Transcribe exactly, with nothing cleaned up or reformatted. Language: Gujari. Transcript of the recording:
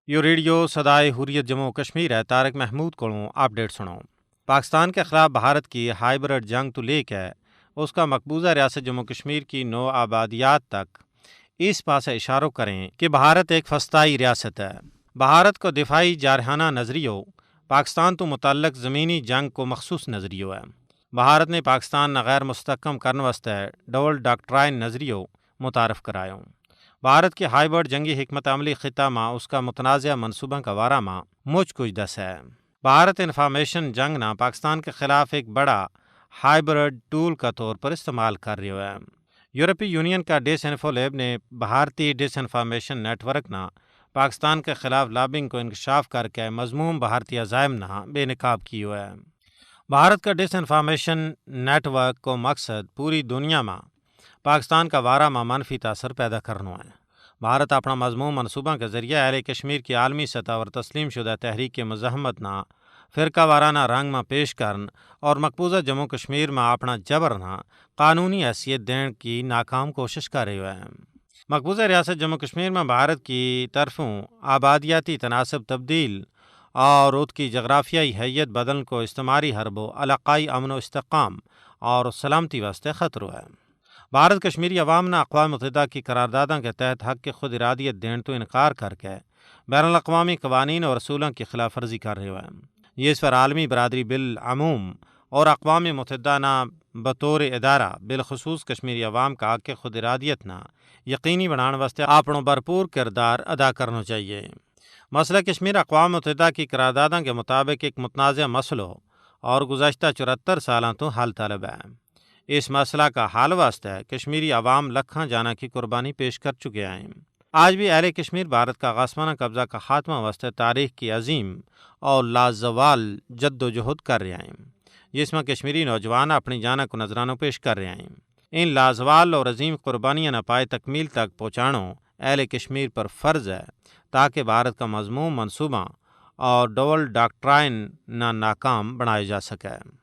یوہ ریڈیو سدائے حریت جموں و کشمیر ہے۔ طارق محمود کولوں اپڈیٹ سنو۔ پاکستان کے خلاف بھارت کی ہائبرڈ جنگ تو لے کے اس کا مقبوضہ ریاست جموں و کشمیر کی نو آبادیات تک اس پاسے اشارو کریں کہ بھارت ایک فستائی ریاست ہے۔ بھارت کو دفاعی جارحانہ نظریو پاکستان تو متعلق زمینی جنگ کو مخصوص نظریو ہے۔ بھارت نے پاکستان نا غیر مستحکم کرن واسطے ڈول ڈاکٹرائن نظریو متعارف کرایو۔ بھارت کی ہائبرڈ جنگی حکمت عملی خطہ ما اس کا متنازعہ منصوباں کا وارا ما مچ کچھ دس ہے۔ بھارت انفارمیشن جنگ نا پاکستان کے خلاف ایک بڑا ہائبرڈ ٹول کا طور پر استعمال کر رہیو ہے۔ یورپی یونین کا ڈس انفو لیب نے بھارتی ڈس انفارمیشن نیٹ ورک نا پاکستان کے خلاف لابنگ کو انکشاف کر کے مذموم بھارتی عزائم نا بے نقاب کیو ہے۔ بھارت کا ڈس انفارمیشن نیٹ ورک کو مقصد پوری دنیا ما پاکستان کا وارا ما منفی تاثر پیدا کرنو ہے۔ بھارت اپنا مذموم منصوباں کے ذریعہ اہل کشمیر کی عالمی سطح اور تسلیم شدہ تحریک کے مزاحمت نا فرقہ وارانہ رنگ ما پیش کرن اور مقبوضہ جموں کشمیر ما اپنا جبر نا قانونی حیثیت دین کی ناکام کوشش کر رہیو ہے۔ مقبوضہ ریاست جموں کشمیر ما بھارت کی طرفوں آبادیاتی تناسب تبدیل اور ات کی جغرافیائی حیت بدلن کو استعماری حربو علاقائی امن و استحکام اور سلامتی واسطے خطرو ہے۔ بھارت کشمیری عوام نا اقوام متحدہ کی قرارداداں کے تحت حق کے خود ارادیت دین تو انکار کر کے بین الاقوامی قوانین اور رسولاں کی خلاف ورزی کر رہیو ہے۔ یہ اس پر عالمی برادری بالعموم اور اقوام متحدہ نا بطور ادارہ بالخصوص کشمیری عوام کا حق کے خود ارادیت نا یقینی بنان واسطے اپنو بھرپور کردار ادا کرنو چاہیے۔ مسئلہ کشمیر اقوام متحدہ کی قرارداداں کے مطابق ایک متنازعہ مسئلو اور گزشتہ چورہتر سالاں تو حل طلب ہے۔ اس مسئلہ کا حل واسطے کشمیری عوام لکھاں جانا کی قربانی پیش کر چکے ہیں۔ آج بھی اہل کشمیر بھارت کا غاسمانہ قبضہ کا خاتمہ واسطے تاریخ کی عظیم اور لازوال جدوجہد کر رہیا ہیں، جس ما کشمیری نوجوان اپنی جانا کو نذرانو پیش کر رہیا ہیں۔ ان لازوال اور عظیم قربانیاں نا پائے تکمیل تک پہنچانو اہل کشمیر پر فرض ہے، تاکہ بھارت کا مذموم منصوباں اور ڈول ڈاکٹرائن نا ناکام بنایا جا سکے۔